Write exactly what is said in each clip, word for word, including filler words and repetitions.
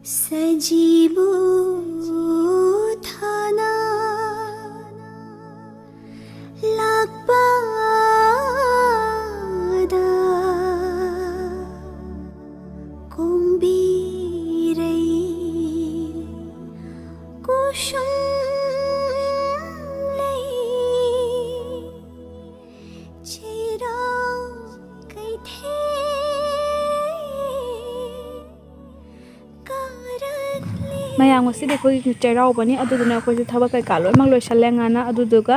ꯁꯖꯤꯕꯨ ꯊꯥꯅ ꯂꯥꯛꯄꯗ ꯀꯣꯝꯕꯤꯔꯩ ꯀꯨꯁꯨꯝ ꯂꯩ ꯆꯩꯔꯥꯎ ꯀꯩꯊꯦꯜ ꯀꯥꯔꯛꯂꯦ꯫ ꯃꯌꯥꯝ, ꯉꯁꯤꯗꯤ ꯑꯩꯈꯣꯏꯒꯤ ꯆꯩꯔꯥꯎꯕꯅꯤ, ꯑꯗꯨꯗꯨꯅ ꯑꯩꯈꯣꯏꯁꯨ ꯊꯕꯛ ꯀꯩꯀꯥ ꯂꯣꯏꯅꯃꯛ ꯂꯣꯏꯁꯜꯂꯦ ꯉꯟꯅ꯫ ꯑꯗꯨꯗꯨꯒ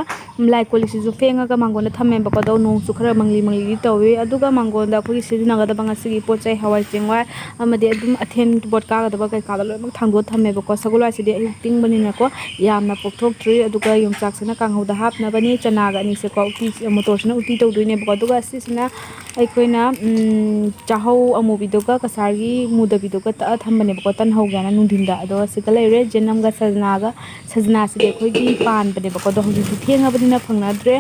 ꯂꯥꯏ ꯀꯣꯜ ꯂꯤꯛꯁꯤꯁꯨ ꯐꯦꯡꯉꯒ ꯃꯥꯡꯒꯣꯟꯗ ꯊꯝꯃꯦꯕꯀꯣ꯫ ꯑꯗꯣ ꯅꯣꯡꯁꯨ ꯈꯔ ꯃꯪꯂꯤ ꯃꯪꯂꯤꯗꯤ ꯇꯧꯏ꯫ ꯑꯗꯨꯒ ꯃꯥꯡꯒꯣꯟꯗ ꯑꯩꯈꯣꯏꯒꯤ ꯁꯤꯖꯤꯟꯅꯒꯗꯕ ꯉꯁꯤꯒꯤ ꯄꯣꯠ ꯆꯩ, ꯍꯋꯥꯏ ꯆꯦꯡꯋꯥꯏ ꯑꯃꯗꯤ ꯑꯗꯨꯝ ꯑꯊꯦꯟ ꯄꯣꯠ ꯀꯥꯒꯗꯕ ꯀꯩꯀꯥꯗꯣ ꯂꯣꯏꯅꯃꯛ ꯊꯥꯡꯗꯣꯛꯑ ꯊꯝꯃꯦꯕꯀꯣ꯫ ꯁꯒꯣꯜ ꯍꯋꯥꯏꯁꯤꯗꯤ ꯑꯌꯨꯛ ꯇꯤꯡꯕꯅꯤꯅꯀꯣ ꯌꯥꯝꯅ ꯄꯣꯛꯊꯣꯛꯇ꯭ꯔꯤ꯫ ꯑꯗꯨꯒ ꯌꯣꯡꯆꯥꯛꯁꯤꯅ ꯀꯥꯡꯍꯧꯗ ꯍꯥꯞꯅꯕꯅꯤ꯫ ꯆꯅꯥꯒ ꯑꯅꯤꯁꯦꯀꯣ ꯎꯇꯤ, ꯃꯣꯇꯣꯔꯁꯤꯅ ꯎꯇꯤ ꯇꯧꯗꯣꯏꯅꯦꯕꯀꯣ꯫ ꯑꯗꯨꯒ ꯑꯁꯤꯁꯤꯅ ꯑꯩꯈꯣꯏꯅ, ꯎꯝ, ꯆꯥꯍꯧ ꯑꯃꯨꯕꯤꯗꯨꯒ ꯀꯁꯥꯔꯒꯤ ꯃꯨꯗꯕꯤꯗꯨꯒ ꯇꯛꯑ ꯊꯝꯕꯅꯦꯕꯀꯣ, ꯇꯟ ꯍꯧꯒꯦꯅ ꯅꯨꯡꯊꯤꯟꯗ꯫ ꯑꯗꯣ ꯁꯤꯗ ꯂꯩꯔꯦ ꯖꯦꯅꯝꯒ ꯁꯖꯅꯥꯒ꯫ ꯁꯖꯅꯥꯁꯤꯗꯤ ꯑꯩꯈꯣꯏꯒꯤ ꯄꯥꯟꯕꯅꯦꯕꯀꯣ, ꯑꯗꯣ ꯍꯧꯖꯤꯛꯇꯤ ꯊꯦꯡꯉꯕꯅꯤꯅ ꯐꯪꯅꯗ꯭ꯔꯦ꯫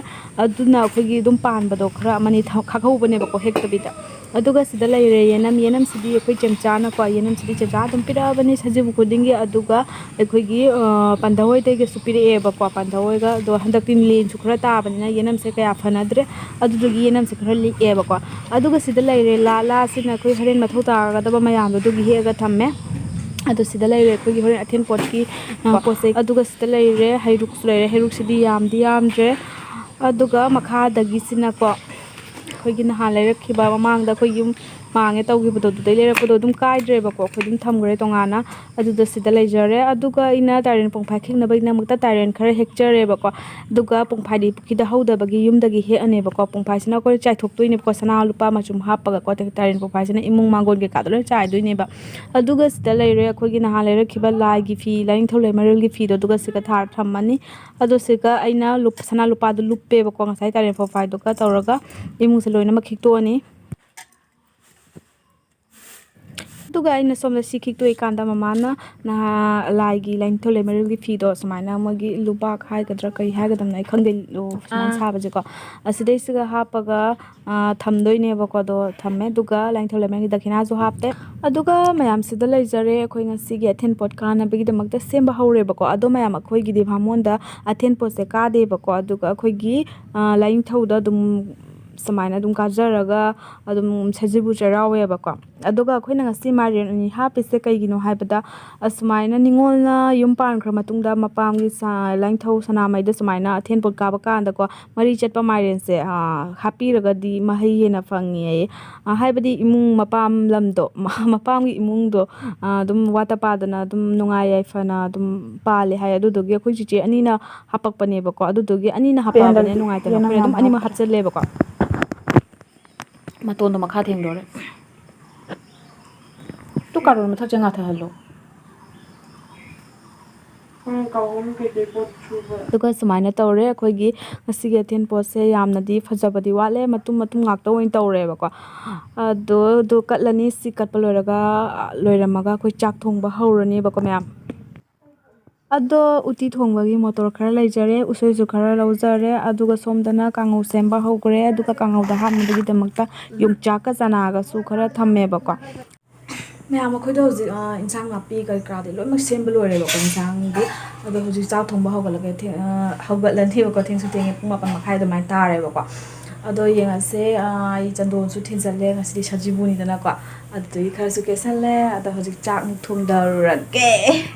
ꯑꯗꯨꯅ ꯑꯩꯈꯣꯏꯒꯤ ꯑꯗꯨꯝ ꯄꯥꯟꯕꯗꯣ ꯈꯔ ꯑꯃꯅꯤ ꯊ-, ꯈꯥꯛꯍꯧꯕꯅꯦꯕꯀꯣ, ꯍꯦꯛꯇꯕꯤꯗ꯫ ꯑꯗꯨꯒ ꯁꯤꯗ ꯂꯩꯔꯦ ꯌꯦꯅꯝ꯫ ꯌꯦꯅꯝꯁꯤꯗꯤ ꯑꯩꯈꯣꯏ ꯆꯦꯝꯆꯥꯅꯀꯣ, ꯌꯦꯅꯝꯁꯤꯗꯤ ꯆꯦꯝꯆꯥ ꯑꯗꯨꯝ ꯄꯤꯔꯛꯑꯕꯅꯤ ꯁꯖꯤꯕꯨ ꯈꯨꯗꯤꯡꯒꯤ꯫ ꯑꯗꯨꯒ ꯑꯩꯈꯣꯏꯒꯤ, ꯑ, ꯄꯥꯟꯊꯧ ꯍꯣꯏꯗꯒꯤꯁꯨ ꯄꯤꯔꯛꯑꯦꯕꯀꯣ꯫ ꯄꯥꯟꯊꯧ ꯍꯣꯏꯒ ꯑꯗꯣ ꯍꯟꯗꯛꯇꯤ ꯂꯦꯟꯁꯨ ꯈꯔ ꯇꯥꯕꯅꯤꯅ ꯌꯦꯅꯝꯁꯦ ꯀꯌꯥ ꯐꯅꯗ꯭ꯔꯦ꯫ ꯑꯗꯨꯗꯨꯒꯤ ꯌꯦꯅꯝꯁꯦ ꯈꯔ ꯂꯤꯛꯑꯦꯕꯀꯣ꯫ ꯑꯗꯨꯒ ꯁꯤꯗ ꯂꯩꯔꯦ ꯂꯥ꯫ ꯂꯥꯁꯤꯅ ꯑꯩꯈꯣꯏ ꯍꯣꯔꯦꯟ ꯃꯊꯧ ꯇꯥꯒꯗꯕ ꯃꯌꯥꯝꯗꯣ ꯑꯗꯨꯒꯤ ꯍꯦꯛꯑꯒ ꯊꯝꯃꯦ꯫ ꯑꯗꯣ ꯁꯤꯗ ꯂꯩꯔꯦ ꯑꯩꯈꯣꯏꯒꯤ ꯍꯣꯔꯦꯟ ꯑꯊꯦꯟ ꯄꯣꯠꯀꯤ, ꯑ, ꯄꯣꯠ ꯆꯩ꯫ ꯑꯗꯨꯒ ꯁꯤꯗ ꯂꯩꯔꯦ ꯍꯩꯔꯨꯛꯁꯨ ꯂꯩꯔꯦ꯫ ꯍꯩꯔꯨꯛꯁꯤꯗꯤ ꯌꯥꯝꯗꯤ ꯌꯥꯝꯗ꯭ꯔꯦ꯫ ꯑꯗꯨꯒ ꯃꯈꯥꯗꯒꯤꯁꯤꯅꯀꯣ ꯑꯩꯈꯣꯏꯒꯤ ꯅꯍꯥꯟ ꯂꯩꯔꯛꯈꯤꯕ, ꯃꯃꯥꯡꯗ ꯑꯩꯈꯣꯏ ꯌꯨꯝ ꯃꯥꯡꯉꯦ ꯇꯧꯈꯤꯕꯗꯣ, ꯑꯗꯨꯗꯩ ꯂꯩꯔꯛꯄꯗꯣ ꯑꯗꯨꯝ ꯀꯥꯏꯗ꯭ꯔꯦꯕꯀꯣ, ꯑꯩꯈꯣꯏ ꯑꯗꯨꯝ ꯊꯝꯈ꯭ꯔꯦ ꯇꯣꯉꯥꯟꯅ꯫ ꯑꯗꯨꯗ ꯁꯤꯗ ꯂꯩꯖꯔꯦ꯫ ꯑꯗꯨꯒ ꯑꯩꯅ ꯇꯥꯏꯔꯦꯟ ꯄꯣꯡꯐꯥꯏ ꯈꯤꯛꯅꯕꯒꯤꯗꯃꯛꯇ ꯇꯥꯏꯔꯦꯟ ꯈꯔ ꯍꯦꯛꯆꯔꯦꯕꯀꯣ꯫ ꯑꯗꯨꯒ ꯄꯣꯡꯐꯥꯏꯗꯤ ꯄꯨꯈ꯭ꯔꯤꯗ ꯍꯧꯗꯕꯒꯤ ꯌꯨꯝꯗꯒꯤ ꯍꯦꯛꯑꯅꯦꯕꯀꯣ꯫ ꯄꯣꯡꯐꯥꯏꯁꯤꯅ ꯑꯩꯈꯣꯏ ꯆꯥꯏꯊꯣꯛꯇꯣꯏꯅꯦꯕꯀꯣ, ꯁꯅꯥ ꯂꯨꯄꯥ ꯃꯆꯨꯝ ꯍꯥꯞꯄꯒꯀꯣ꯫ ꯇꯥꯏꯔꯦꯟ ꯄꯣꯡꯐꯥꯏꯁꯤꯅ ꯏꯃꯨꯡ ꯃꯥꯡꯒꯣꯟ ꯀꯩꯀꯥꯗꯣ ꯂꯣꯏ ꯆꯥꯏꯗꯣꯏꯅꯦꯕ꯫ ꯑꯗꯨꯒ ꯁꯤꯗ ꯂꯩꯔꯦ ꯑꯩꯈꯣꯏꯒꯤ ꯅꯍꯥꯟ ꯂꯩꯔꯛꯈꯤꯕ ꯂꯥꯏꯒꯤ ꯐꯤ, ꯂꯥꯏꯅꯤꯡꯊꯧ ꯂꯩꯃꯔꯦꯜꯒꯤ ꯐꯤꯗꯣ, ꯑꯗꯨꯒ ꯁꯤꯒ ꯊꯥꯔ ꯊꯝꯃꯅꯤ꯫ ꯑꯗꯣ ꯁꯤꯒ ꯑꯩꯅ ꯂꯨꯞ-, ꯁꯅꯥ ꯂꯨꯄꯥꯗꯣ ꯂꯨꯞꯄꯦꯕꯀꯣ ꯉꯁꯥꯏ ꯇꯥꯏꯔꯦꯟ ꯄꯣꯡꯐꯥꯏꯗꯨꯒ ꯇꯧꯔꯒ꯫ ꯏꯃꯨꯡꯁꯦ ꯂꯣꯏꯅꯃꯛ ꯈꯤꯛꯇꯣꯛꯑꯅꯤ꯫ ꯑꯗꯨꯒ ꯑꯩꯅ ꯁꯣꯝꯗ ꯁꯤ ꯈꯤꯛꯇꯣꯛꯏꯀꯥꯟꯗ ꯃꯃꯥꯅ ꯅꯍꯥ ꯂꯥꯏꯒꯤ ꯂꯥꯏꯅꯤꯡꯊꯧ ꯂꯩꯃꯔꯦꯜꯒꯤ ꯐꯤꯗꯣ ꯁꯨꯃꯥꯏꯅ ꯃꯣꯏꯒꯤ ꯂꯨꯕꯥꯛ ꯍꯥꯏꯒꯗ꯭ꯔꯥ ꯀꯩ ꯍꯥꯏꯒꯗꯕꯅꯣ ꯑꯩ ꯈꯪꯗꯦ, ꯂꯣ ꯁꯨꯃꯥꯏꯅ ꯑꯥ꯫ ꯁꯥꯕꯁꯦꯀꯣ, ꯑꯁꯤꯗꯩꯁꯤꯒ ꯍꯥꯞꯄꯒ ꯑꯥ, ꯊꯝꯗꯣꯏꯅꯦꯕꯀꯣ꯫ ꯑꯗꯣ ꯊꯝꯃꯦ, ꯑꯗꯨꯒ ꯂꯥꯏꯅꯤꯡꯊꯧ ꯂꯩꯃꯔꯦꯜꯒꯤ ꯗꯈꯤꯅꯥꯁꯨ ꯍꯥꯞꯄꯦ꯫ ꯑꯗꯨꯒ ꯃꯌꯥꯝꯁꯤꯗ ꯂꯩꯖꯔꯦ, ꯑꯩꯈꯣꯏ ꯉꯁꯤꯒꯤ ꯑꯊꯦꯟ ꯄꯣꯠ ꯀꯥꯅꯕꯒꯤꯗꯃꯛꯇ ꯁꯦꯝꯕ ꯍꯧꯔꯦꯕꯀꯣ꯫ ꯑꯗꯣ ꯃꯌꯥꯝ, ꯑꯩꯈꯣꯏꯒꯤꯗꯤ ꯕꯥꯃꯣꯟꯗ ꯑꯊꯦꯟ ꯄꯣꯠꯁꯦ ꯀꯥꯗꯦꯕꯀꯣ, ꯑꯗꯨꯒ ꯑꯩꯈꯣꯏꯒꯤ ꯑꯥ, ꯂꯥꯏꯅꯤꯡꯊꯧꯗ ꯑꯗꯨꯝ ꯁꯨꯃꯥꯏꯅ ꯑꯗꯨꯝ ꯀꯥꯖꯔꯒ ꯑꯗꯨꯝ ꯁꯖꯤꯕꯨ ꯆꯩꯔꯥꯎꯋꯦꯕꯀꯣ꯫ ꯑꯗꯨꯒ ꯑꯩꯈꯣꯏꯅ ꯉꯁꯤ ꯃꯥꯏꯔꯦꯟ ꯑꯅꯤ ꯍꯥꯞꯄꯤꯁꯦ ꯀꯩꯒꯤꯅꯣ ꯍꯥꯏꯕꯗ, ꯑꯁꯨꯃꯥꯏꯅ ꯅꯤꯉꯣꯜꯅ ꯌꯨꯝ ꯄꯥꯟꯈ꯭ꯔ ꯃꯇꯨꯡꯗ ꯃꯄꯥꯝꯒꯤ ꯁ-, ꯂꯥꯏꯅꯤꯡꯊꯧ ꯁꯅꯥꯃꯍꯤꯗ ꯁꯨꯃꯥꯏꯅ ꯑꯊꯦꯟ ꯄꯣꯠ ꯀꯥꯕ ꯀꯥꯟꯗꯀꯣ, ꯃꯔꯤ ꯆꯠꯄ ꯃꯥꯏꯔꯦꯟꯁꯦ, ꯑꯥ, ꯍꯥꯞꯄꯤꯔꯒꯗꯤ ꯃꯍꯩ ꯍꯦꯟꯅ ꯐꯪꯉꯦ ꯍꯥꯏꯌꯦ꯫ ꯑꯥ, ꯍꯥꯏꯕꯗꯤ ꯏꯃꯨꯡ ꯃꯄꯥꯝ ꯂꯝꯗꯣ, ꯃꯄꯥꯝꯒꯤ ꯏꯃꯨꯡꯗꯣ, ꯑꯥ, ꯑꯗꯨꯝ ꯋꯥꯠꯇ ꯄꯥꯗꯅ ꯑꯗꯨꯝ ꯅꯨꯡꯉꯥꯏ ꯌꯥꯏꯐꯅ ꯑꯗꯨꯝ ꯄꯥꯜꯂꯦ ꯍꯥꯏ꯫ ꯑꯗꯨꯗꯨꯒꯤ ꯑꯩꯈꯣꯏ ꯆꯤꯆꯦ ꯑꯅꯤꯅ ꯍꯥꯄꯛꯄꯅꯦꯕꯀꯣ꯫ ꯑꯗꯨꯗꯨꯒꯤ ꯑꯅꯤꯅ ꯍꯥꯞꯄꯛꯑꯕꯅꯦ, ꯍꯟꯗꯛꯇꯤ ꯅꯨꯡꯉꯥꯏꯇꯅ ꯌꯦꯟ ꯑꯩꯈꯣꯏꯅ ꯑꯗꯨꯝ ꯌꯥꯝ ꯑꯅꯤꯃꯛ ꯍꯥꯞꯇꯦ꯫ ꯍꯥꯞꯆꯜꯂꯦꯕꯀꯣ꯫ ꯃꯇꯣꯟꯗꯣ ꯃꯈꯥ ꯊꯦꯡꯗꯣꯔꯦ꯫ Two carrot ꯃꯊꯛꯁꯦ ꯉꯥꯊꯍꯜꯂꯣ꯫ ꯎꯝ, ꯀꯧꯕꯝ ꯀꯩꯀꯩ ꯄꯣꯠ ꯁꯨꯕ꯫ ꯑꯗꯨꯒ ꯁꯨꯃꯥꯏꯅ ꯇꯧꯔꯦ ꯑꯩꯈꯣꯏꯒꯤ ꯉꯁꯤꯒꯤ ꯑꯊꯦꯟ ꯄꯣꯠꯁꯦ꯫ ꯌꯥꯝꯅꯗꯤ ꯐꯖꯕꯗꯤ ꯋꯥꯠꯂꯦ, ꯃꯇꯨꯝ ꯃꯇꯨꯝ ꯉꯥꯛꯇ ꯑꯣꯏꯅ ꯇꯧꯔꯦꯕꯀꯣ꯫ ꯑꯗꯣ ꯑꯗꯨ ꯀꯠꯂꯅꯤ꯫ ꯁꯤ ꯀꯠꯄ ꯂꯣꯏꯔꯒ, ꯂꯣꯏꯔꯝꯃꯒ ꯑꯩꯈꯣꯏ ꯆꯥꯛ ꯊꯣꯡꯕ ꯍꯧꯔꯅꯦꯕꯀꯣ ꯃꯌꯥꯝ꯫ ꯑꯗꯣ ꯎꯇꯤ ꯊꯣꯡꯕꯒꯤ ꯃꯣꯇꯣꯔ ꯈꯔ ꯂꯩꯖꯔꯦ, ꯎꯁꯣꯏꯁꯨ ꯈꯔ ꯂꯧꯖꯔꯦ, ꯑꯗꯨꯒ ꯁꯣꯝꯗꯅ ꯀꯥꯡꯉꯧ ꯁꯦꯝꯕ ꯍꯧꯈ꯭ꯔꯦ꯫ ꯑꯗꯨꯒ ꯀꯥꯡꯉꯧꯗ ꯍꯥꯞꯅꯕꯒꯤꯗꯃꯛꯇ ꯌꯣꯡꯆꯥꯛꯀ ꯆꯅꯥꯒꯁꯨ ꯈꯔ ꯊꯝꯃꯦꯕꯀꯣ꯫ ꯃꯌꯥꯝ, ꯑꯩꯈꯣꯏꯗꯣ ꯍꯧꯖꯤꯛ, ꯑ, ꯏꯟꯁꯥꯡ ꯅꯥꯄꯤ ꯀꯔꯤ ꯀꯔꯥꯗꯤ ꯂꯣꯏꯅꯃꯛ ꯁꯦꯝꯕ ꯂꯣꯏꯔꯦꯕꯀꯣ ꯏꯟꯁꯥꯡꯒꯤ꯫ ꯑꯗꯣ ꯍꯧꯖꯤꯛ ꯆꯥꯛ ꯊꯣꯡꯕ ꯍꯧꯒꯠꯂꯒꯦ, ꯊꯦꯡ-, ꯑ, ꯍꯧꯒꯠꯂꯅꯦꯕꯀꯣ꯫ ꯊꯦꯡꯁꯨ ꯊꯦꯡꯉꯦ, ꯄꯨꯡ ꯃꯥꯄꯟ ꯃꯈꯥꯏ ꯑꯗꯨꯃꯥꯏꯅ ꯇꯥꯔꯦꯕꯀꯣ꯫ ꯑꯗꯣ ꯌꯦꯡꯉꯁꯦ, ꯑ, ꯑꯩ ꯆꯟꯗꯣꯟꯁꯨ ꯊꯤꯟꯖꯜꯂꯦ, ꯉꯁꯤꯗꯤ ꯁꯖꯤꯕꯨꯅꯤꯗꯅꯀꯣ꯫ ꯑꯗꯨꯗꯨꯒꯤ ꯈꯔꯁꯨ ꯀꯦꯠꯁꯜꯂꯦ꯫ ꯑꯗꯣ ꯍꯧꯖꯤꯛ ꯆꯥꯛ ꯊꯣꯡꯗꯔꯨꯔꯒꯦ꯫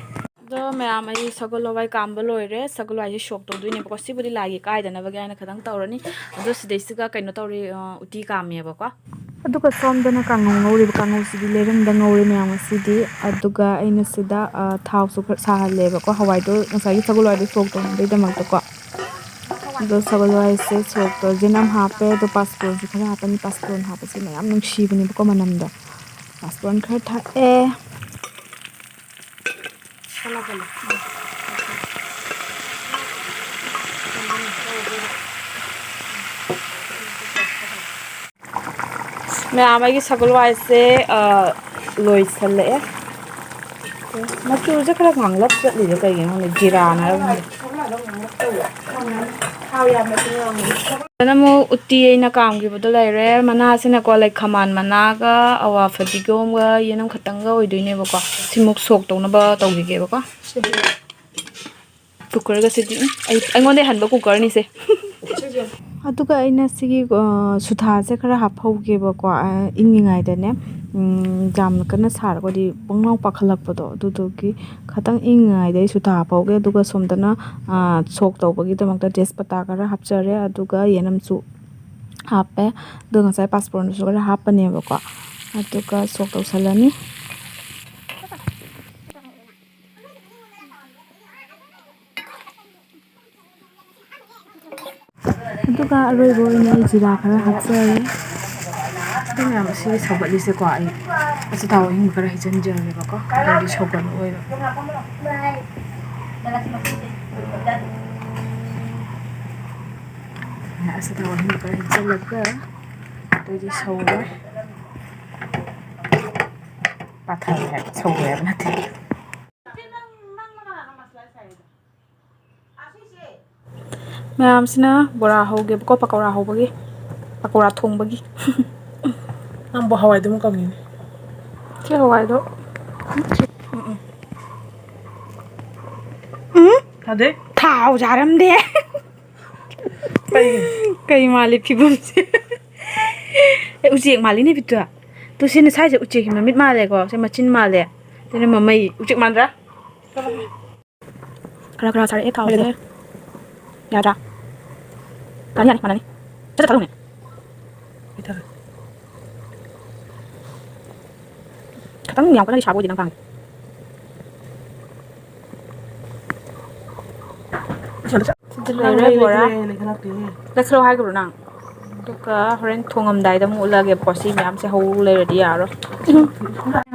ꯑꯗꯣ ꯃꯌꯥꯝ, ꯑꯩ ꯁꯒꯣꯜ ꯍꯋꯥꯏ ꯀꯥꯝꯕ ꯂꯣꯏꯔꯦ꯫ ꯁꯒꯣꯜ ꯍꯋꯥꯏꯁꯦ ꯁꯣꯛ ꯇꯧꯗꯣꯏꯅꯦꯕꯀꯣ꯫ ꯁꯤꯕꯨꯗꯤ ꯂꯥꯏꯒꯤ ꯀꯥꯏꯗꯅꯕꯒꯤ ꯍꯥꯏꯅ ꯈꯤꯇꯪ ꯇꯧꯔꯅꯤ꯫ ꯑꯗꯣ ꯁꯤꯗꯩꯁꯤꯒ ꯀꯩꯅꯣ ꯇꯧꯔꯤ, ꯑ, ꯎꯇꯤ ꯀꯥꯝꯃꯦꯕꯀꯣ꯫ ꯑꯗꯨꯒ ꯁꯣꯝꯗꯅ ꯀꯥꯡꯉꯧ ꯉꯧꯔꯤꯕ꯫ ꯀꯥꯡꯉꯧꯁꯤꯗꯤ ꯂꯩꯔꯝꯗ ꯉꯧꯔꯦ ꯃꯌꯥꯝ ꯉꯁꯤꯗꯤ꯫ ꯑꯗꯨꯒ ꯑꯩꯅ ꯁꯤꯗ, ꯑ, ꯊꯥꯎꯁꯨ ꯈꯔ ꯁꯥꯍꯜꯂꯦꯕꯀꯣ, ꯍꯋꯥꯏꯗꯣ, ꯉꯁꯥꯏꯒꯤ ꯁꯒꯣꯜ ꯍꯋꯥꯏꯗꯣ ꯁꯣꯛ ꯇꯧꯅꯕꯒꯤꯗꯃꯛꯇꯀꯣ꯫ ꯑꯗꯣ ꯁꯒꯣꯜ ꯍꯋꯥꯏꯁꯦ ꯁꯣꯛ ꯇꯧꯔ ꯖꯤꯅꯝ ꯍꯥꯞꯄꯦ꯫ ꯑꯗꯣ ꯄꯥꯁꯄꯣꯔꯟꯁꯨ ꯈꯔ ꯍꯥꯞꯄꯅꯤ꯫ ꯄꯥꯁꯄꯣꯔꯟ ꯍꯥꯞꯄꯁꯦ ꯃꯌꯥꯝ ꯅꯨꯡꯁꯤꯕꯅꯦꯕꯀꯣ ꯃꯅꯝꯗꯣ꯫ ꯄꯥꯁꯄꯣꯔꯟ ꯈꯔ ꯊꯥꯛꯑꯦ꯫ ꯃꯌꯥꯝ, ꯑꯩꯒꯤ ꯁꯒꯣꯜ ꯍꯋꯥꯏꯁꯦ, ꯑ, ꯂꯣꯏꯁꯜꯂꯛꯑꯦ꯫ ꯃꯆꯨꯁꯦ ꯈꯔ ꯉꯥꯡꯂꯞ ꯆꯠꯂꯤꯁꯦ ꯀꯩꯒꯤꯅꯣ ꯈꯪꯗꯦ, ꯖꯤꯔꯥꯅꯔ ꯈꯪꯗꯦ꯫ ꯑꯗꯨꯅ ꯑꯃꯨꯛ ꯎꯇꯤ ꯑꯩꯅ ꯀꯥꯝꯈꯤꯕꯗꯣ ꯂꯩꯔꯦ꯫ ꯃꯅꯥꯁꯤꯅꯀꯣ, ꯂꯩꯈꯃꯥꯟ ꯃꯅꯥꯒ ꯑꯋꯥ ꯐꯗꯤꯒꯣꯝꯒ ꯌꯦꯅꯝ ꯈꯛꯇꯪꯒ ꯑꯣꯏꯗꯣꯏꯅꯦꯕꯀꯣ꯫ ꯁꯤꯃꯨꯛ ꯁꯣꯛ ꯇꯧꯅꯕ ꯇꯧꯈꯤꯒꯦꯕꯀꯣ꯫ ꯀꯨꯀꯔꯒꯁꯤꯗꯤ, ꯎꯝ, ꯑꯩ, ꯑꯩꯉꯣꯟꯗꯩ ꯍꯟꯕ ꯀꯨꯀꯔꯅꯤꯁꯦ꯫ ꯑꯗꯨꯒ ꯑꯩꯅ ꯁꯤꯒꯤ, ꯑ, ꯁꯨꯊꯥꯁꯦ ꯈꯔ ꯍꯥꯞꯍꯧꯒꯦꯕꯀꯣ, ꯑ, ꯏꯪꯉꯤꯉꯩꯗꯅꯦ꯫ ꯎꯝ, ꯌꯥꯝꯅ ꯀꯟꯅ ꯁꯥꯔꯒꯗꯤ ꯄꯪꯂꯥꯎ ꯄꯥꯈꯠꯂꯛꯄꯗꯣ, ꯑꯗꯨꯗꯨꯒꯤ ꯈꯇꯪ ꯏꯪꯉꯤꯉꯩꯗ ꯑꯩ ꯁꯨꯊꯥ ꯍꯥꯞꯍꯧꯒꯦ꯫ ꯑꯗꯨꯒ ꯁꯣꯝꯗꯅ, ꯑ, ꯁꯣꯛ ꯇꯧꯕꯒꯤꯗꯃꯛꯇ ꯇꯦꯖꯄꯇꯥ ꯈꯔ ꯍꯥꯞꯆꯔꯦ, ꯑꯗꯨꯒ ꯌꯦꯅꯝꯁꯨ ꯍꯥꯞꯄꯦ꯫ ꯑꯗꯨꯒ ꯉꯁꯥꯏ ꯄꯥꯁꯄꯣꯔꯟꯗꯨꯁꯨ ꯈꯔ ꯍꯥꯞꯄꯅꯦꯕꯀꯣ, ꯑꯗꯨꯒ ꯁꯣꯛ ꯇꯧꯁꯜꯂꯅꯤ꯫ ꯑꯗꯨꯒ ꯑꯔꯣꯏꯕ ꯑꯣꯏꯅ ꯑꯩ ꯖꯤꯔꯥ ꯈꯔ ꯍꯥꯞꯆꯔꯦ꯫ ꯑꯗꯨ ꯃꯌꯥꯝ ꯑꯁꯤ ꯁꯧꯒꯠꯂꯤꯁꯦꯀꯣ, ꯑꯩ ꯑꯆꯥꯊꯥꯎ ꯑꯍꯤꯡꯕ ꯈꯔ ꯍꯩꯖꯤꯟꯖꯔꯒꯦꯕꯀꯣ, ꯑꯗꯨꯗꯤ ꯁꯧꯒꯠꯂꯛꯑꯣꯏꯕ꯫ ꯑꯆꯥꯊꯥꯎ ꯑꯍꯤꯡꯕ ꯈꯔ ꯍꯩꯖꯤꯜꯂꯒ ꯑꯗꯩꯗꯤ ꯁꯧꯔꯦ꯫ ꯄꯥꯊꯔꯦ ꯍꯥꯏꯕ, ꯁꯧꯔꯦ ꯍꯥꯏꯕ ꯅꯠꯇꯦ꯫ ꯃꯌꯥꯝꯁꯤꯅ ꯕꯣꯔꯥ ꯍꯧꯒꯦꯕꯀꯣ, ꯄꯀꯧꯔꯥ ꯍꯧꯕꯒꯤ, ꯄꯀꯧꯔꯥ ꯊꯣꯡꯕꯒꯤ꯫ ꯅꯪꯕꯨ ꯍꯋꯥꯏꯗꯨꯃ ꯀꯪꯉꯤꯅꯦ꯫ ꯁꯤ ꯍꯋꯥꯏꯗꯣ꯫ ꯎꯝ, ꯎꯝ꯫ ꯎꯝ? ꯐꯗꯦ? ꯊꯥꯎ ꯆꯥꯔꯝꯗꯦ꯫ ꯀꯩ? ꯀꯩ ꯃꯥꯜꯂꯤ ꯐꯤꯕꯝꯁꯦ? ꯑꯦ, ꯎꯆꯦꯛ ꯃꯥꯜꯂꯤꯅꯦ ꯕꯤꯇꯨ꯫ ꯇꯨ, ꯁꯤ ꯅꯁꯥꯏꯁꯦ ꯎꯆꯦꯛꯀꯤ ꯃꯃꯤꯠ ꯃꯥꯜꯂꯦꯀꯣ꯫ ꯁꯤ ꯃꯆꯤꯟ ꯃꯥꯜꯂꯦ꯫ ꯁꯤꯅ ꯃꯃꯩ꯫ ꯎꯆꯦꯛ ꯃꯥꯟꯗ꯭ꯔꯥ? ꯈꯔ ꯈꯔ ꯁꯥꯔꯛꯑꯦ ꯊꯥꯎꯁꯦ꯫ ꯃꯩꯗꯣ꯫ ꯌꯥꯗ꯭ꯔꯥ? ꯌꯥꯅꯤ, ꯌꯥꯅꯤ, ꯃꯥꯟꯅꯅꯤ꯫ ꯁꯠ ꯁꯠ ꯊꯥꯗꯧꯅꯦ꯫ ꯀꯩ ꯊꯥꯗꯣꯏ? ꯈꯤꯇꯪ ꯌꯥꯝ ꯀꯟꯅꯗꯤ ꯁꯥꯕ ꯑꯣꯏꯗꯦ ꯅꯪ ꯄꯥꯝꯃꯤ꯫ ꯁꯤꯗ ꯅꯪ ꯂꯩꯔꯦ ꯂꯩ-, ꯕꯣꯔꯥ꯫ ꯂꯩ-, ꯂꯩ-, ꯂꯩꯈꯠꯂꯛꯇꯦꯍꯦ꯫ ꯂꯩꯈꯠꯂꯣ ꯍꯥꯏꯈ꯭ꯔꯣ ꯅꯪ? ꯑꯗꯨꯒ ꯍꯣꯔꯦꯟ ꯊꯣꯡꯉꯝꯗꯥꯏꯗ ꯑꯃꯨꯛ ꯎꯠꯂꯛꯑꯒꯦꯕꯀꯣ꯫ ꯁꯤ ꯃꯌꯥꯝꯁꯦ ꯍꯧ ꯂꯩꯔꯗꯤ ꯌꯥꯔꯣꯏ꯫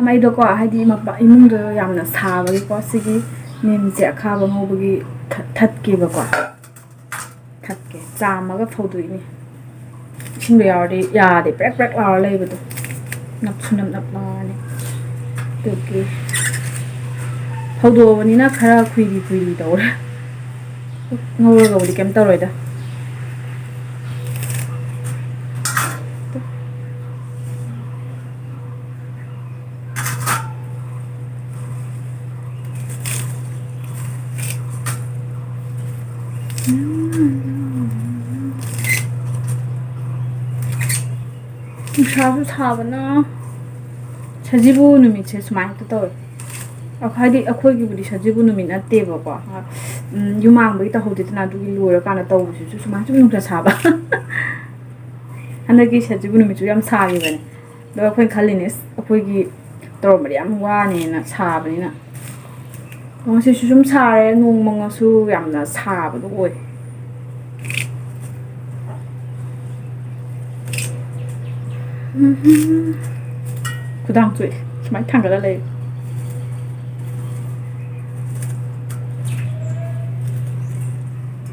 ꯃꯩꯗꯣꯀꯣ, ꯍꯥꯏꯗꯤ ꯃꯄꯥ-, ꯏꯃꯨꯡꯗꯣ ꯌꯥꯝꯅ ꯁꯥꯕꯒꯤꯀꯣ, ꯁꯤꯒꯤ ꯅꯤꯝꯁꯦ ꯑꯈꯥꯕ ꯉꯧꯕꯒꯤ ꯊꯠ-, ꯊꯠꯀꯦꯕꯀꯣ꯫ ꯊꯠꯀꯦ꯫ ꯆꯥꯝꯃꯒ ꯐꯧꯗꯣꯛꯏꯅꯦ꯫ ꯏꯁꯤꯡꯗꯣ ꯌꯥꯎꯔꯗꯤ ꯌꯥꯗꯦ, ꯄ꯭ꯔꯦꯛ ꯄ꯭ꯔꯦꯛ ꯂꯥꯎꯔ ꯂꯩꯕꯗꯣ꯫ ꯅꯞꯁꯨ ꯅꯞ ꯅꯞ ꯂꯥꯎꯔꯅꯤ꯫ ꯑꯣꯀꯦ꯫ ꯍꯧꯗꯣꯛꯑꯕꯅꯤꯅ ꯈꯔ ꯈꯨꯏꯔꯤ ꯈꯨꯏꯔꯤ ꯇꯧꯔꯦ꯫ ꯉꯧꯔꯒꯕꯨꯗꯤ ꯀꯩꯝ ꯇꯧꯔꯣꯏꯗ꯫ ꯅꯨꯡꯁꯥꯁꯨ ꯁꯥꯕꯅ꯫ ꯁꯖꯤꯕꯨ ꯅꯨꯃꯤꯠꯁꯦ ꯁꯨꯃꯥꯏꯅ ꯍꯦꯛꯇ ꯇꯧꯋꯦ꯫ ꯑ, ꯍꯥꯏꯗꯤ ꯑꯩꯈꯣꯏꯒꯤꯕꯨꯗꯤ ꯁꯖꯤꯕꯨ ꯅꯨꯃꯤꯠ ꯅꯠꯇꯦꯕꯀꯣ꯫ ꯑ, ꯎꯝ, ꯌꯨꯝ ꯍꯥꯡꯕꯒꯤ ꯇꯧꯍꯧꯗꯦꯗꯅ, ꯑꯗꯨꯒꯤ ꯂꯣꯏꯔꯀꯥꯟꯗ ꯇꯧꯕꯁꯤꯁꯨ ꯁꯨꯃꯥꯏꯅ ꯁꯨꯝ ꯅꯨꯡꯁꯥ ꯁꯥꯕ꯫ ꯍꯟꯗꯛꯀꯤ ꯁꯖꯤꯕꯨ ꯅꯨꯃꯤꯠꯁꯨ ꯌꯥꯝ ꯁꯥꯈꯤꯕꯅꯦ꯫ ꯑꯗꯣ ꯑꯩꯈꯣꯏꯅ ꯈꯜꯂꯤꯅꯦ, "ꯑꯁ, ꯑꯩꯈꯣꯏꯒꯤ ꯇꯧꯔꯝꯕꯗꯤ ꯌꯥꯝ ꯋꯥꯅꯦꯅ ꯁꯥꯕꯅꯤꯅ"꯫ ꯉꯁꯤꯁꯨ ꯁꯨꯝ ꯁꯥꯔꯦ, ꯅꯣꯡ ꯃꯪꯉꯁꯨ ꯌꯥꯝꯅ ꯁꯥꯕꯗꯣ ꯑꯣꯏ꯫ ꯈꯨꯗꯥꯡ ꯆꯣꯠꯂꯦ, ꯁꯨꯃꯥꯏꯅ ꯊꯥꯡꯒꯠꯂ ꯂꯩ꯫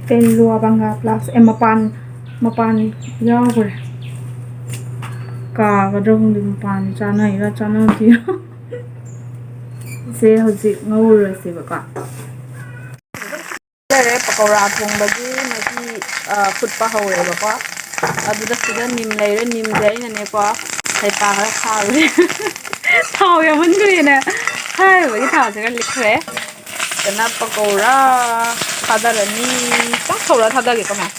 ꯇꯦꯜꯂꯨ ꯑꯕꯪꯒ ꯄ꯭ꯂꯥꯁ, ꯑꯦ, ꯃꯄꯥꯟ, ꯃꯄꯥꯟ ꯌꯥꯎꯈ꯭ꯔꯦ꯫ ꯀꯥꯒꯗ꯭ꯔꯥ ꯈꯪꯗꯦ, ꯃꯄꯥꯟ ꯆꯥꯅꯩꯔꯥ ꯆꯥꯅꯗꯦꯔꯥ꯫ ꯁꯦ ꯍꯧꯖꯤꯛ ꯉꯧꯔꯁꯦꯕꯀꯣ꯫ ꯂꯩꯔꯦ, ꯄꯀꯧꯔꯥ ꯊꯣꯡꯕꯒꯤ ꯃꯍꯤ, ꯑ, ꯐꯨꯠꯄ ꯍꯧꯔꯦꯕꯀꯣ꯫ ꯑꯗꯨꯗ ꯁꯤꯗ ꯅꯤꯝ ꯂꯩꯔꯦ, ꯅꯤꯝꯁꯦ ꯑꯩꯅꯅꯦꯀꯣ, ꯍꯩꯄꯥ ꯈꯔ ꯁꯥꯔꯨꯔꯦ꯫ ꯊꯥꯎ ꯌꯥꯝꯃꯟꯈ꯭ꯔꯦꯅ ꯍꯥꯏꯔꯨꯕꯒꯤ ꯊꯥꯎꯁꯦ ꯈꯔ ꯂꯤꯛꯈ꯭ꯔꯦ꯫ ꯐꯖꯅ ꯄꯀꯧꯔꯥ ꯊꯥꯗꯔꯅꯤ꯫ ꯈꯤꯇꯪ ꯁꯧꯔ ꯊꯥꯗꯒꯦꯀꯣ, ꯃꯌꯥꯝ꯫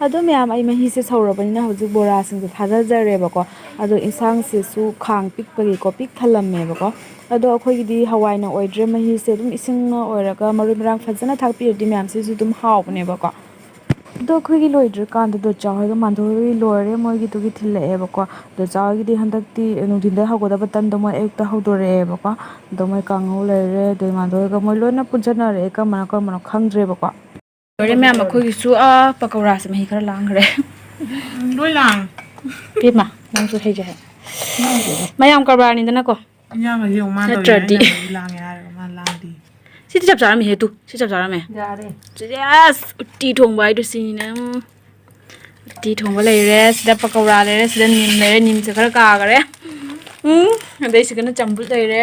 ꯑꯗꯣ ꯃꯌꯥꯝ, ꯑꯩ ꯃꯍꯤꯁꯦ ꯁꯧꯔꯕꯅꯤꯅ ꯍꯧꯖꯤꯛ ꯕꯣꯔꯥꯁꯤꯡꯁꯦ ꯊꯥꯗꯖꯔꯦꯕꯀꯣ꯫ ꯑꯗꯣ ꯏꯟꯁꯥꯡꯁꯤꯁꯨ ꯈꯥꯡ ꯄꯤꯛꯄꯒꯤꯀꯣ, ꯄꯤꯛ ꯊꯜꯂꯝꯃꯦꯕꯀꯣ꯫ ꯑꯗꯣ ꯑꯩꯈꯣꯏꯒꯤꯗꯤ ꯍꯋꯥꯏꯅ ꯑꯣꯏꯗ꯭ꯔꯦ, ꯃꯍꯤꯁꯦ ꯑꯗꯨꯝ ꯏꯁꯤꯡꯅ ꯑꯣꯏꯔꯒ ꯃꯔꯣꯏ ꯃꯔꯥꯡ ꯐꯖꯅ ꯊꯥꯛꯄꯤꯔꯗꯤ ꯃꯌꯥꯝꯁꯤꯁꯨ ꯑꯗꯨꯝ ꯍꯥꯎꯕꯅꯦꯕꯀꯣ꯫ ꯑꯗꯣ ꯑꯩꯈꯣꯏꯒꯤ ꯂꯣꯏꯗ꯭ꯔꯤꯀꯥꯟꯗ ꯗꯣꯆꯥ ꯍꯣꯏꯒ ꯃꯥꯟꯗꯣ ꯍꯣꯏꯒꯤ ꯂꯣꯏꯔꯦ, ꯃꯣꯏꯒꯤꯗꯨꯒꯤ ꯊꯤꯜꯂꯛꯑꯦꯕꯀꯣ꯫ ꯗꯣꯆꯥ ꯍꯣꯏꯒꯤꯗꯤ ꯍꯟꯗꯛꯇꯤ ꯅꯨꯡꯊꯤꯟꯗ ꯍꯧꯒꯗꯕ ꯇꯟꯗꯣ ꯃꯣꯏ ꯑꯌꯨꯛꯇ ꯍꯧꯗꯣꯔꯛꯑꯦꯕꯀꯣ꯫ ꯑꯗꯣ ꯃꯣꯏ ꯀꯥꯡꯍꯧ ꯂꯩꯔꯦ, ꯑꯗꯩ ꯃꯥꯟꯗꯣ ꯍꯣꯏꯒ ꯃꯣꯏ ꯂꯣꯏꯅ ꯄꯨꯟꯖꯟꯅꯔꯛꯑꯦ, ꯀꯔꯝꯕꯅ ꯀꯔꯝꯕꯅꯣ ꯈꯪꯗ꯭ꯔꯦꯕꯀꯣ꯫ ꯂꯣꯏꯔꯦ ꯃꯌꯥꯝ, ꯑꯩꯈꯣꯏꯒꯤꯁꯨ, ꯑꯥ, ꯄꯀꯧꯔꯥꯁꯦ ꯃꯍꯤ ꯈꯔ ꯂꯥꯡꯈ꯭ꯔꯦ꯫ ꯎꯝ, ꯂꯣꯏ ꯂꯥꯡ꯫ ꯏꯕꯦꯝꯃ, ꯅꯪꯁꯨ ꯍꯩꯒꯦ ꯍꯥꯏ꯫ ꯃꯌꯥꯝ ꯀꯔꯕꯥꯔꯅꯤꯗꯅꯀꯣ꯫ ꯏꯟꯖꯥꯡꯒ ꯌꯦꯡꯉꯨ, ꯃꯥ ꯇꯧꯔꯤ, ꯅꯠꯇ꯭ꯔꯗꯤ꯫ ꯑꯩꯅ ꯃꯍꯤ ꯂꯥꯡꯉꯦ ꯍꯥꯏꯔꯒ ꯃꯥ ꯂꯥꯡꯗꯦ꯫ ꯁꯤꯗꯤ ꯆꯞ ꯆꯥꯔꯝꯃꯤꯍꯦ, ꯇꯨ꯫ ꯁꯤ ꯆꯞ ꯆꯥꯔꯝꯃꯦ꯫ ꯌꯥꯔꯦ꯫ ꯁꯤꯗꯤ ꯑꯁ, ꯎꯇꯤ ꯊꯣꯡꯕ ꯍꯥꯏꯗꯣ ꯁꯤꯅꯤꯅꯦ꯫ ꯎꯝ꯫ ꯎꯇꯤ ꯊꯣꯡꯕ ꯂꯩꯔꯦ, ꯁꯤꯗ ꯄꯀꯧꯔꯥ ꯂꯩꯔꯦ, ꯁꯤꯗ ꯅꯤꯝ ꯂꯩꯔꯦ, ꯅꯤꯝꯁꯦ ꯈꯔ ꯀꯥꯈꯔꯦ꯫ ꯎꯝ, ꯑꯗꯩ ꯁꯤꯒꯅ ꯆꯝꯐꯨꯠ ꯂꯩꯔꯦ꯫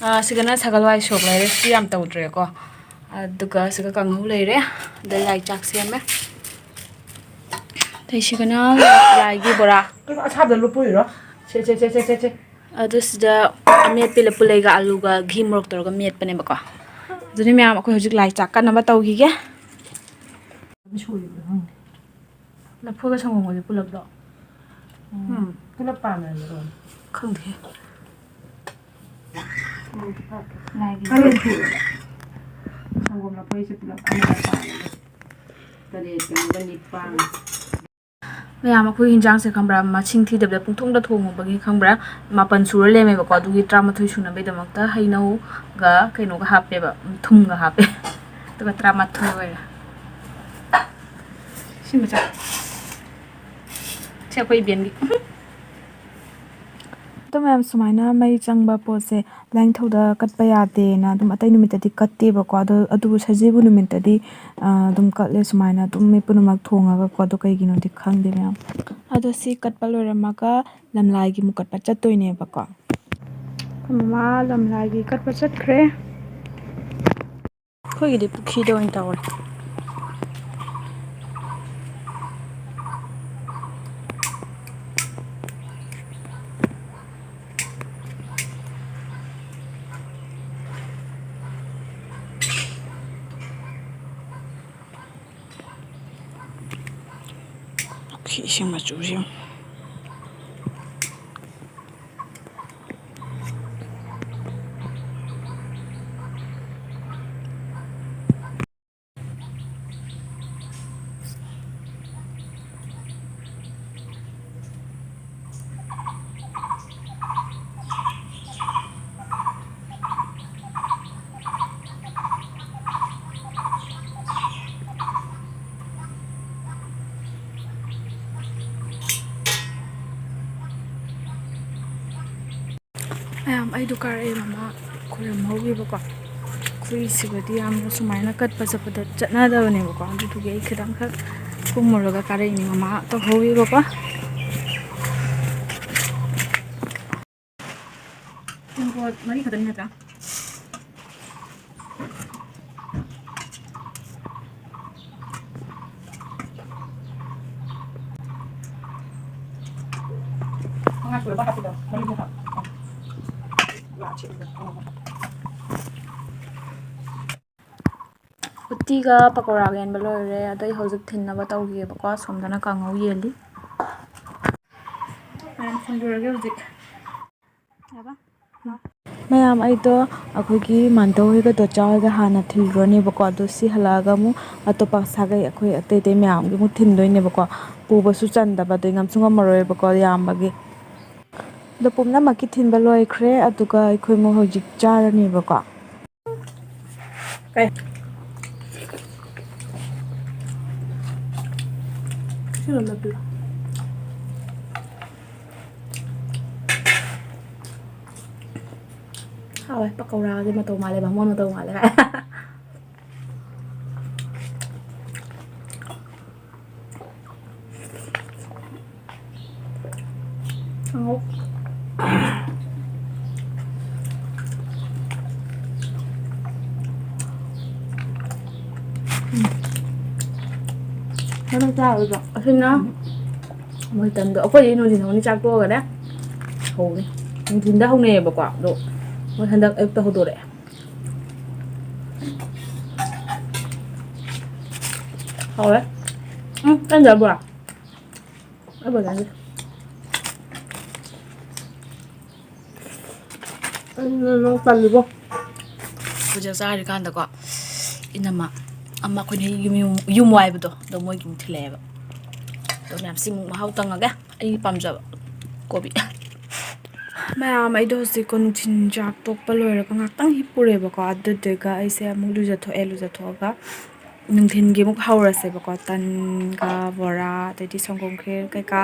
ꯑꯥ, ꯁꯤꯒꯅ ꯁꯒꯜ ꯍꯋꯥꯏ ꯁꯣꯛ ꯂꯩꯔꯦ꯫ ꯁꯤ ꯌꯥꯝ ꯇꯧꯗ꯭ꯔꯦꯀꯣ꯫ ꯑꯗꯨꯒ ꯁꯤꯒ ꯀꯥꯡꯍꯧ ꯂꯩꯔꯦ꯫ ꯑꯗꯩ ꯂꯥꯏ ꯆꯥꯛ ꯁꯦꯝꯃꯦ꯫ ꯑꯗꯩ ꯁꯤꯒꯅ ꯂꯥꯏꯒꯤ ꯕꯣꯔꯥ꯫ ꯀꯩꯅꯣ ꯑꯁꯥꯕꯗ ꯂꯨꯞꯄ ꯑꯣꯏꯔꯣ? ꯁꯦ, ꯁꯦ, ꯁꯦ꯫ ꯑꯗꯨ ꯁꯤꯗ ꯑꯃꯦꯠꯄꯤ ꯂꯐꯨ ꯂꯩꯒ ꯑꯂꯨꯒ ꯘꯤ ꯃꯣꯔꯣꯛ ꯇꯧꯔꯒ ꯃꯦꯠꯄꯅꯦꯕꯀꯣ꯫ ꯑꯗꯨꯅꯤ ꯃꯌꯥꯝ, ꯑꯩꯈꯣꯏ ꯍꯧꯖꯤꯛ ꯂꯥꯏ ꯆꯥꯛ ꯀꯠꯅꯕ ꯇꯧꯈꯤꯒꯦ꯫ ꯁꯣꯏꯔꯤꯕ꯭ꯔꯥ ꯈꯪꯗꯦ꯫ ꯂꯐꯨꯒ ꯁꯪꯒꯣꯝꯒꯁꯦ ꯄꯨꯂꯞꯂꯣ? ꯎꯝ꯫ ꯎꯝ꯫ ꯄꯨꯂꯞ ꯄꯥꯟꯅꯔꯕ꯭ꯔꯣ? ꯈꯪꯗꯦ꯫ ꯎꯝ꯫ ꯂꯥꯏꯒꯤ ꯈꯔ ꯁꯨꯔꯦ꯫ ꯁꯪꯒꯣꯝ ꯂꯐꯣꯏꯁꯦ ꯄꯨꯂꯞ ꯑꯃꯗ ꯄꯥꯜꯂꯒ ꯇꯔꯦꯠ ꯀꯩꯅꯣꯒ ꯅꯤꯄꯥꯟ꯫ ꯃꯌꯥꯝ, ꯑꯩꯈꯣꯏ ꯍꯤꯟꯖꯥꯡꯁꯦ ꯈꯪꯕ꯭ꯔꯥ, ꯃꯁꯤꯡ ꯊꯤꯗꯕꯤꯗ ꯄꯨꯡꯊꯣꯡꯗ ꯊꯣꯡꯉꯨꯕꯒꯤ ꯈꯪꯕ꯭ꯔꯥ, ꯃꯥꯄꯟ ꯁꯨꯔ ꯂꯩꯔꯝꯃꯦꯕꯀꯣ꯫ ꯑꯗꯨꯒꯤ ꯇꯔꯥꯃꯥꯊꯣꯏ ꯁꯨꯅꯕꯒꯤꯗꯃꯛꯇ ꯍꯩꯅꯧꯒ ꯀꯩꯅꯣꯒ ꯍꯥꯞꯄꯦꯕ, ꯊꯨꯝꯒ ꯍꯥꯞꯄꯦ꯫ ꯑꯗꯨꯒ ꯇꯔꯥꯃꯥꯊꯣꯏ ꯑꯣꯏꯔꯦ꯫ ꯁꯤ ꯃꯆꯥ꯫ ꯁꯤ ꯑꯩꯈꯣꯏ ꯏꯕꯦꯟꯒꯤ꯫ ꯑꯗꯣ ꯃꯌꯥꯝ, ꯁꯨꯃꯥꯏꯅ ꯃꯩ ꯆꯪꯕ ꯄꯣꯠꯁꯦ ꯂꯥꯏꯅꯤꯡꯊꯧꯗ ꯀꯠꯄ ꯌꯥꯗꯦꯅ ꯑꯗꯨꯝ ꯑꯇꯩ ꯅꯨꯃꯤꯠꯇꯗꯤ ꯀꯠꯇꯦꯕꯀꯣ꯫ ꯑꯗꯣ, ꯑꯗꯨꯕꯨ ꯁꯖꯤꯕꯨ ꯅꯨꯃꯤꯠꯇꯗꯤ, ꯑ, ꯑꯗꯨꯝ ꯀꯠꯂꯦ ꯁꯨꯃꯥꯏꯅ ꯑꯗꯨꯝ ꯃꯤ ꯄꯨꯝꯅꯃꯛ ꯊꯣꯡꯉꯒꯀꯣ꯫ ꯑꯗꯣ ꯀꯩꯒꯤꯅꯣꯗꯤ ꯈꯪꯗꯦ ꯃꯌꯥꯝ꯫ ꯑꯗꯣ ꯁꯤ ꯀꯠꯄ ꯂꯣꯏꯔꯝꯃꯒ ꯂꯝꯂꯥꯏꯒꯤ ꯑꯃꯨꯛ ꯀꯠꯄ ꯆꯠꯇꯣꯏꯅꯦꯕꯀꯣ꯫ ꯑꯩꯈꯣꯏ ꯃꯃꯥ ꯂꯝꯂꯥꯏꯒꯤ ꯀꯠꯄ ꯆꯠꯈ꯭ꯔꯦ꯫ ꯑꯩꯈꯣꯏꯒꯤꯗꯤ ꯄꯨꯈ꯭ꯔꯤꯗ ꯑꯣꯏꯅ ꯇꯧꯔꯦ꯫ ꯄꯨꯈ꯭ꯔꯤ ꯏꯁꯤꯡ ꯃꯆꯨꯁꯦ ꯌꯦꯡꯉꯨ꯫ ꯃꯌꯥꯝ, ꯑꯩꯗꯣ ꯀꯥꯔꯛꯑꯦ, ꯃꯃꯥ ꯈꯣꯏꯔꯝꯍꯧꯔꯤꯕꯀꯣ꯫ ꯑꯩꯈꯣꯏ ꯁꯤꯒꯗꯤ ꯌꯥꯝꯅ ꯁꯨꯃꯥꯏꯅ ꯀꯠꯄ ꯆꯠꯄꯗ ꯆꯠꯅꯗꯕꯅꯦꯕꯀꯣ꯫ ꯑꯗꯨꯗꯨꯒꯤ ꯑꯩ ꯈꯤꯇꯪꯈꯛ ꯀꯨꯝꯃꯨꯔꯒ ꯀꯥꯔꯛꯏꯅꯦ, ꯃꯃꯥ ꯇꯧꯍꯧꯔꯤꯕꯀꯣ꯫ ꯃꯔꯤ ꯈꯛꯇꯅꯤ ꯅꯠꯇ꯭ꯔꯥ? ꯃꯉꯥ ꯁꯨꯔꯕ ꯍꯥꯞꯄꯤꯗꯣ, ꯃꯔꯤꯗꯣ ꯍꯥꯞꯄꯣ꯫ ꯎꯇꯤꯒ ꯄꯀꯧꯔꯥꯒ ꯌꯦꯟꯕ ꯂꯣꯏꯔꯦ꯫ ꯑꯗꯣ ꯑꯩ ꯍꯧꯖꯤꯛ ꯊꯤꯟꯅꯕ ꯇꯧꯈꯤꯒꯦꯕꯀꯣ꯫ ꯑꯁꯣꯝꯗꯅ ꯀꯥꯡꯉꯧ ꯌꯦꯜꯂꯤ꯫ ꯃꯌꯥꯝ ꯊꯣꯡꯗꯣꯔꯒꯦ ꯍꯧꯖꯤꯛ꯫ ꯃꯌꯥꯝ, ꯑꯩꯗꯣ ꯑꯩꯈꯣꯏꯒꯤ ꯃꯥꯟꯇꯧ ꯍꯣꯏꯒ ꯗꯣꯆꯥ ꯍꯣꯏꯒ ꯍꯥꯟꯅ ꯊꯤꯜꯂꯨꯔꯅꯦꯕꯀꯣ꯫ ꯑꯗꯣ ꯁꯤ ꯍꯜꯂꯛꯑꯒ ꯑꯃꯨꯛ ꯑꯇꯣꯞꯄ ꯁꯥꯒꯩ ꯑꯩꯈꯣꯏ ꯑꯇꯩ ꯑꯇꯩ ꯃꯌꯥꯝꯒꯤ ꯑꯃꯨꯛ ꯊꯤꯟꯗꯣꯏꯅꯦꯕꯀꯣ꯫ ꯄꯨꯕꯁꯨ ꯆꯟꯗꯕ, ꯑꯗꯩ ꯉꯝꯁꯨ ꯉꯝꯃꯔꯣꯏꯕꯀꯣ ꯌꯥꯝꯕꯒꯤ꯫ ꯑꯗꯣ ꯄꯨꯝꯅꯃꯛꯀꯤ ꯊꯤꯟꯕ ꯂꯣꯏꯈ꯭ꯔꯦ, ꯑꯗꯨꯒ ꯑꯩꯈꯣꯏ ꯑꯃꯨꯛ ꯍꯧꯖꯤꯛ ꯆꯥꯔꯅꯦꯕꯀꯣ꯫ ꯀꯩ? ꯁꯤꯔꯣ ꯅꯠꯇ꯭ꯔꯣ? ꯍꯥꯎꯋꯦ, ꯄꯀꯧꯔꯥꯒꯤ ꯃꯇꯧ ꯃꯥꯜꯂꯦ, ꯕꯥꯃꯣꯟ ꯃꯇꯧ ꯃꯥꯜꯂꯦ꯫ ꯀꯥꯡꯍꯧ꯫ ꯎꯝ꯫ ꯅꯪ ꯆꯥꯔꯣꯏꯗ꯭ꯔꯣ? ꯑꯁꯤꯅ ꯃꯣꯏ ꯇꯟꯗꯣ꯫ ꯑꯩꯈꯣꯏꯗꯤ ꯅꯨꯡꯊꯤꯟ ꯍꯧꯅꯤ, ꯆꯥꯛ ꯇꯣꯛꯑꯒꯅꯦ ꯍꯧꯅꯤ꯫ ꯅꯨꯡꯊꯤꯟꯗ ꯍꯧꯅꯩꯌꯦꯕꯀꯣ, ꯑꯗꯣ ꯃꯣꯏ ꯍꯟꯗꯛ ꯑꯌꯨꯛꯇ ꯍꯧꯗꯣꯔꯛꯑꯦ꯫ ꯍꯥꯎꯋꯦ꯫ ꯎꯝ, ꯆꯟꯗ꯭ꯔꯕꯣ? ꯑꯩ ꯕꯣꯏꯂꯔꯁꯦ꯫ ꯑꯩ ꯅꯪ ꯇꯜꯂꯤꯕꯣ꯫ ꯍꯧꯖꯤꯛ ꯆꯥꯔꯤꯀꯥꯟꯗꯀꯣ, ꯏꯅꯝꯃ ꯑꯃ ꯑꯩꯈꯣꯏꯅ ꯌꯨꯝ, ꯌꯨꯝ, ꯌꯨꯝ ꯋꯥꯏꯕꯗꯣ, ꯑꯗꯣ ꯃꯣꯏꯒꯤ ꯑꯃꯨꯛ ꯊꯤꯜꯂꯛꯑꯦꯕ꯫ ꯑꯗꯣ ꯃꯌꯥꯝ ꯁꯤ ꯑꯃꯨꯛ ꯃꯍꯥꯎ ꯇꯪꯉꯒꯦ, ꯑꯩꯒꯤ ꯄꯥꯝꯖꯕ ꯀꯣꯕꯤ꯫ ꯃꯌꯥꯝ, ꯑꯩꯗꯣ ꯍꯧꯖꯤꯛꯀꯣ ꯅꯨꯡꯊꯤꯜ ꯆꯥꯛ ꯇꯣꯛꯄ ꯂꯣꯏꯔꯒ ꯉꯥꯛꯇꯪ ꯍꯤꯞꯄꯨꯔꯦꯕꯀꯣ꯫ ꯑꯗꯨꯗꯨꯒ ꯑꯩꯁꯦ ꯑꯃꯨꯛ ꯂꯨꯖꯊꯣꯛꯑꯦ, ꯂꯨꯖꯊꯣꯛꯑꯒ ꯅꯨꯡꯊꯤꯜꯒꯤ ꯑꯃꯨꯛ ꯍꯧꯔꯁꯦꯕꯀꯣ꯫ ꯇꯟꯒ ꯕꯣꯔꯥ, ꯑꯗꯩꯗꯤ ꯁꯪꯒꯣꯝ ꯈꯦꯔ ꯀꯩꯀꯥ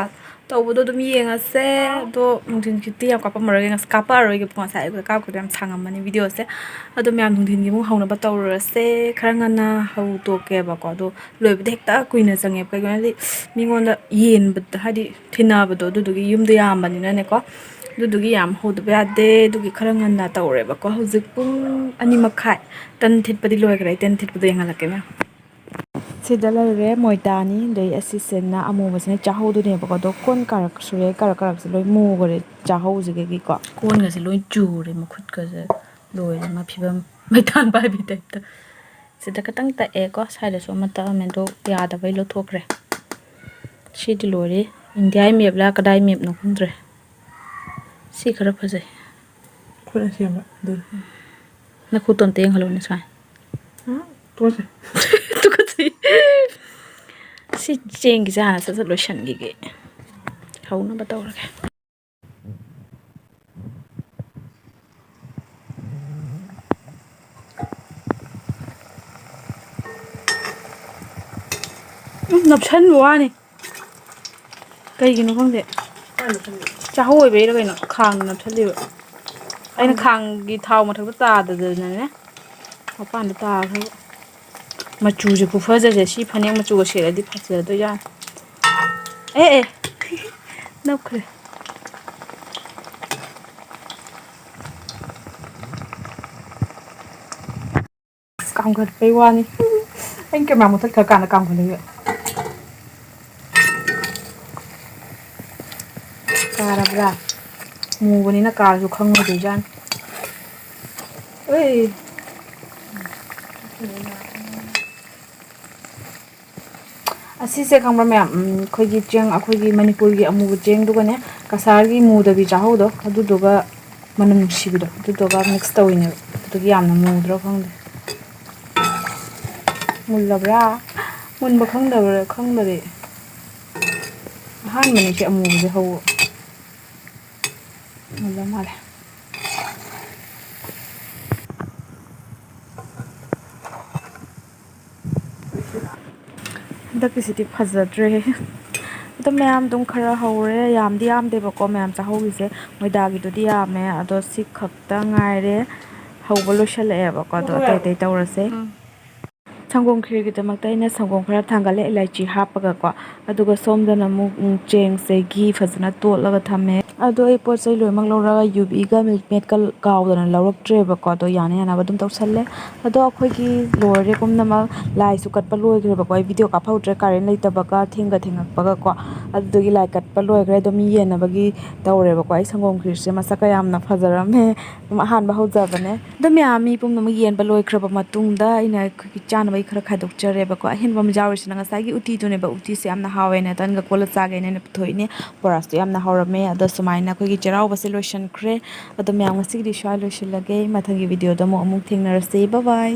ꯇꯧꯕꯗꯣ ꯑꯗꯨꯝ ꯌꯦꯡꯉꯁꯦ꯫ ꯑꯗꯣ ꯅꯨꯡꯊꯤꯜ ꯈꯤꯇꯤ ꯌꯥꯝ ꯀꯥꯞꯄꯝꯃꯔꯣꯏꯒꯦ, ꯉꯁ-, ꯀꯥꯞꯄꯛꯑꯔꯣꯏꯒꯦꯕꯀꯣ꯫ ꯉꯁꯥꯏ ꯑꯌꯨꯛꯇ ꯀꯥꯞꯈꯤꯕꯗꯣ ꯌꯥꯝ ꯁꯥꯡꯉꯝꯃꯅꯤ ꯚꯤꯗꯤꯑꯣꯁꯦ꯫ ꯑꯗꯣ ꯃꯌꯥꯝ ꯅꯨꯡꯊꯤꯜꯒꯤ ꯑꯃꯨꯛ ꯍꯧꯅꯕ ꯇꯧꯔꯨꯔꯁꯦ꯫ ꯈꯔ ꯉꯟꯅ ꯍꯧꯗꯣꯛꯀꯦꯕꯀꯣ꯫ ꯑꯗꯣ ꯂꯣꯏꯕꯗ ꯍꯦꯛꯇ ꯀꯨꯏꯅ ꯆꯪꯉꯦꯕ꯫ ꯀꯩꯒꯤꯅꯣ ꯍꯥꯏꯗꯤ ꯃꯤꯉꯣꯟꯗ ꯌꯦꯟꯕꯗ, ꯍꯥꯏꯗꯤ ꯊꯤꯟꯅꯕꯗꯣ, ꯑꯗꯨꯗꯨꯒꯤ ꯌꯨꯝꯗ ꯌꯥꯝꯕꯅꯤꯅꯅꯦꯀꯣ꯫ ꯑꯗꯨꯗꯨꯒꯤ ꯌꯥꯝ ꯍꯧꯗꯕ ꯌꯥꯗꯦ꯫ ꯑꯗꯨꯒꯤ ꯈꯔ ꯉꯟꯅ ꯇꯧꯔꯦꯕꯀꯣ꯫ ꯍꯧꯖꯤꯛ ꯄꯨꯡ ꯑꯅꯤ ꯃꯈꯥꯏ꯫ ꯇꯟ ꯊꯤꯠꯄꯗꯤ ꯂꯣꯏꯈ꯭ꯔꯦ꯫ ꯑꯩ ꯇꯟ ꯊꯤꯠꯄꯗꯣ ꯌꯦꯡꯍꯜꯂꯛꯀꯦ, ꯃꯦꯝ꯫ ꯁꯤꯗ ꯂꯩꯔꯦ ꯃꯣꯏꯗꯥꯅꯤ, ꯑꯗꯩ ꯑꯁꯤꯁꯤꯅ ꯑꯃꯨꯕꯁꯤꯅ ꯆꯥꯍꯧꯗꯨꯅꯦꯕꯀꯣ꯫ ꯑꯗꯣ ꯀꯣꯟ ꯀꯥꯔꯛ ꯁꯨꯔꯦ, ꯀꯥꯔꯛ ꯀꯥꯔꯛꯁꯦ ꯂꯣꯏ ꯃꯨꯈꯔꯦ ꯆꯥꯍꯧꯁꯤꯗꯒꯤꯀꯣ꯫ ꯀꯣꯟꯒꯁꯦ ꯂꯣꯏ ꯆꯨꯔꯦ, ꯃꯈꯨꯠꯀꯁꯦ ꯂꯣꯏꯔꯦ꯫ ꯃꯥ ꯐꯤꯕꯝ ꯃꯩꯇꯥꯟ ꯄꯥꯏꯕꯩ ꯇꯥꯏꯞꯇ꯫ ꯁꯤꯗ ꯈꯇꯪ ꯇꯛꯑꯦꯀꯣ, ꯁ꯭ꯋꯥꯏꯗꯁꯨ ꯑꯃ ꯇꯛꯑꯝꯃꯦ, ꯑꯗꯣ ꯌꯥꯗꯕꯩ ꯂꯧꯊꯣꯛꯈ꯭ꯔꯦ꯫ ꯁꯤꯗꯤ ꯂꯣꯏꯔꯦ꯫ ꯏꯟꯗꯤꯌꯥꯒꯤ ꯃꯦꯞꯂ ꯀꯗꯥꯏ ꯃꯦꯞꯅꯣ ꯈꯪꯗ꯭ꯔꯦ꯫ ꯁꯤ ꯈꯔ ꯐꯖꯩ꯫ ꯈꯨꯠꯅ ꯁꯦꯝꯕ ꯑꯗꯨꯅ꯫ ꯅꯈꯨꯠꯇꯣ ꯑꯝꯇ ꯌꯦꯡꯍꯜꯂꯣꯅꯦ ꯁ꯭ꯋꯥꯏ꯫ ꯎꯝ, ꯇꯣꯛꯑꯁꯦ꯫ ꯇꯨꯀꯠꯆꯩ꯫ ꯁꯤ ꯆꯦꯡꯒꯤꯁꯦ ꯍꯥꯟꯅ ꯁꯠ ꯁꯠ ꯂꯣꯏꯁꯟꯈꯤꯒꯦ꯫ ꯍꯧꯅꯕ ꯇꯧꯔꯒꯦ꯫ ꯎꯝ, ꯅꯞꯁꯟꯕ ꯋꯥꯅꯤ꯫ ꯀꯩꯒꯤꯅꯣ ꯈꯪꯗꯦ꯫ ꯆꯥꯍꯧ ꯑꯣꯏꯕꯩꯔꯥ ꯀꯩꯅꯣ ꯈꯥꯡꯗ ꯅꯞꯁꯜꯂꯤꯕ꯫ ꯑꯩꯅ ꯈꯪꯗꯦ꯫ ꯈꯥꯡꯒꯤ ꯊꯥꯎ ꯃꯊꯛꯇ ꯇꯥꯗꯗꯅꯅꯦ, ꯃꯄꯥꯟꯗ ꯇꯥꯈ꯭ꯔꯕ꯫ ꯃꯆꯨꯁꯦ ꯈꯨꯐꯖꯁꯦ, ꯁꯤ ꯐꯅꯦꯛ ꯃꯆꯨꯒ ꯁꯦꯠꯂꯗꯤ ꯐꯖꯗꯣꯏꯖꯥꯠꯅꯤ꯫ ꯑꯦ, ꯑꯦ꯫ ꯅꯞꯈ꯭ꯔꯦ꯫ ꯑꯁ, ꯀꯥꯝꯒꯠꯄꯩ ꯋꯥꯅꯤ꯫ ꯑꯩꯅ ꯀꯦꯃꯦꯔꯥ ꯃꯨꯊꯠꯈ꯭ꯔ ꯀꯥꯟꯗ ꯀꯥꯝꯒꯠꯂꯛꯏꯕ꯫ ꯀꯥꯔꯕ꯭ꯔꯥ? ꯃꯨꯕꯅꯤꯅ ꯀꯥꯔꯁꯨ ꯈꯪꯉꯣꯏꯗꯣꯏꯖꯥꯠꯅꯤ꯫ ꯑꯩ꯫ ꯑꯁꯤꯁꯦ ꯈꯪꯕ꯭ꯔꯥ ꯃꯌꯥꯝ? ꯎꯝ, ꯑꯩꯈꯣꯏꯒꯤ ꯆꯦꯡ, ꯑꯩꯈꯣꯏꯒꯤ ꯃꯅꯤꯄꯨꯔꯒꯤ ꯑꯃꯨꯕ ꯆꯦꯡꯗꯨꯒꯅꯦ, ꯀꯁꯥꯔꯒꯤ ꯃꯨꯗꯕꯤ ꯆꯥꯍꯧꯗꯣ, ꯑꯗꯨꯗꯨꯒ ꯃꯅꯝ ꯅꯨꯡꯁꯤꯕꯗꯣ, ꯑꯗꯨꯗꯨꯒ ꯃꯤꯛꯁ ꯇꯧꯔꯤꯅꯦꯕ꯫ ꯑꯗꯨꯒꯤ ꯌꯥꯝꯅ ꯃꯨꯗ꯭ꯔꯣ ꯈꯪꯗꯦ꯫ ꯃꯨꯜꯂꯕ꯭ꯔꯥ? ꯃꯨꯟꯕ ꯈꯪꯗꯕ꯭ꯔꯥ? ꯈꯪꯗꯔꯦ꯫ ꯑꯍꯥꯟꯕꯅꯦ ꯁꯤ ꯑꯃꯨꯕꯁꯦ ꯍꯧꯕ꯫ ꯃꯨꯜꯂ ꯃꯥꯜꯂꯦ꯫ ꯍꯟꯗꯛꯀꯤꯁꯤꯗꯤ ꯐꯖꯗ꯭ꯔꯦ꯫ ꯑꯗꯣ ꯃꯌꯥꯝ ꯑꯗꯨꯝ ꯈꯔ ꯍꯧꯔꯦ, ꯌꯥꯝꯗꯤ ꯌꯥꯝꯗꯦꯕꯀꯣ ꯃꯌꯥꯝ ꯆꯥꯍꯧꯔꯤꯁꯦ꯫ ꯃꯣꯏꯗꯥꯒꯤꯗꯨꯗꯤ ꯌꯥꯝꯃꯦ, ꯑꯗꯣ ꯁꯤ ꯈꯛꯇ ꯉꯥꯏꯔꯦ ꯍꯧꯕ ꯂꯣꯏꯁꯜꯂꯛꯑꯦꯕꯀꯣ꯫ ꯑꯗꯣ ꯑꯇꯩ ꯑꯇꯩ ꯇꯧꯔꯁꯦ꯫ ꯎꯝ꯫ ꯁꯪꯒꯣꯝ ꯈꯤꯔꯒꯤꯗꯃꯛꯇ ꯑꯩꯅ ꯁꯪꯒꯣꯝ ꯈꯔ ꯊꯥꯡꯒꯠꯂꯦ, ꯏꯂꯥꯏꯆꯤ ꯍꯥꯞꯄꯒꯀꯣ꯫ ꯑꯗꯨꯒ ꯁꯣꯝꯗꯅ ꯑꯃꯨꯛ, ꯎꯝ, ꯆꯦꯡꯁꯦ ꯘꯤ ꯐꯖꯅ ꯇꯣꯠꯂꯒ ꯊꯝꯃꯦ꯫ ꯑꯗꯣ ꯑꯩ ꯄꯣꯠ ꯆꯩ ꯂꯣꯏꯅꯃꯛ ꯂꯧꯔꯒ ꯌꯨꯕꯤꯒ ꯃꯤꯜꯛ ꯃꯦꯗꯀ ꯀꯥꯎꯗꯅ ꯂꯧꯔꯛꯇ꯭ꯔꯦꯕꯀꯣ꯫ ꯑꯗꯣ ꯌꯥꯅ ꯌꯥꯅꯕ ꯑꯗꯨꯝ ꯇꯧꯁꯜꯂꯦ꯫ ꯑꯗꯣ ꯑꯩꯈꯣꯏꯒꯤ ꯂꯣꯏꯔꯦ ꯄꯨꯝꯅꯃꯛ꯫ ꯂꯥꯏꯁꯨ ꯀꯠꯄ ꯂꯣꯏꯈ꯭ꯔꯦꯕꯀꯣ꯫ ꯑꯩ ꯚꯤꯗꯤꯑꯣ ꯀꯥꯞꯍꯧꯗ꯭ꯔꯦ, ꯀꯥꯔꯦꯟ ꯂꯩꯇꯕꯒ ꯊꯦꯡꯒ ꯊꯦꯡꯉꯛꯄꯒꯀꯣ꯫ ꯑꯗꯨꯗꯨꯒꯤ ꯂꯥꯏ ꯀꯠꯄ ꯂꯣꯏꯈ꯭ꯔꯦ꯫ ꯑꯗꯣ ꯃꯤ ꯌꯦꯟꯅꯕꯒꯤ ꯇꯧꯔꯦꯕꯀꯣ꯫ ꯑꯩ ꯁꯪꯒꯣꯝ ꯈꯤꯔꯁꯦ ꯃꯁꯛꯀ ꯌꯥꯝꯅ ꯐꯖꯔꯝꯃꯦ꯫ ꯑꯗꯨꯝ ꯑꯍꯥꯟꯕ ꯍꯧꯖꯕꯅꯦ꯫ ꯑꯗꯣ ꯃꯌꯥꯝ ꯃꯤ ꯄꯨꯝꯅꯃꯛ ꯌꯦꯟꯕ ꯂꯣꯏꯈ꯭ꯔꯕ ꯃꯇꯨꯡꯗ ꯑꯩꯅ ꯑꯩꯈꯣꯏꯒꯤ ꯆꯥꯅꯕꯒꯤ ꯈꯔ ꯈꯥꯏꯗꯣꯛꯆꯔꯦꯕꯀꯣ꯫ ꯑꯍꯦꯟꯕ ꯑꯃ ꯌꯥꯎꯔꯤꯁꯤꯅ ꯉꯁꯥꯏꯒꯤ ꯎꯇꯤꯗꯨꯅꯦꯕ꯫ ꯎꯇꯤꯁꯦ ꯌꯥꯝꯅ ꯍꯥꯎꯋꯦꯅ ꯇꯟꯒ ꯀꯣꯠꯂ ꯆꯥꯒꯦꯅ ꯑꯩꯅ ꯄꯨꯊꯣꯛꯏꯅꯦ꯫ ꯕꯣꯔꯥꯁꯨ ꯌꯥꯝꯅ ꯍꯧꯔꯝꯃꯦ꯫ ꯑꯗꯣ ꯁꯨꯃꯥꯏꯅ ꯑꯩꯈꯣꯏꯒꯤ ꯆꯩꯔꯥꯎꯕꯁꯦ ꯂꯣꯏꯁꯤꯟꯈ꯭ꯔꯦ꯫ ꯑꯗꯣ ꯃꯌꯥꯝ ꯉꯁꯤꯒꯤꯗꯤ ꯁ꯭ꯋꯥꯏ ꯂꯣꯏꯁꯤꯜꯂꯒꯦ꯫ ꯃꯊꯪꯒꯤ ꯚꯤꯗꯤꯑꯣꯗ ꯑꯃꯨꯛ ꯑꯃꯨꯛ ꯊꯦꯡꯅꯔꯁꯤ꯫ Bye bye꯫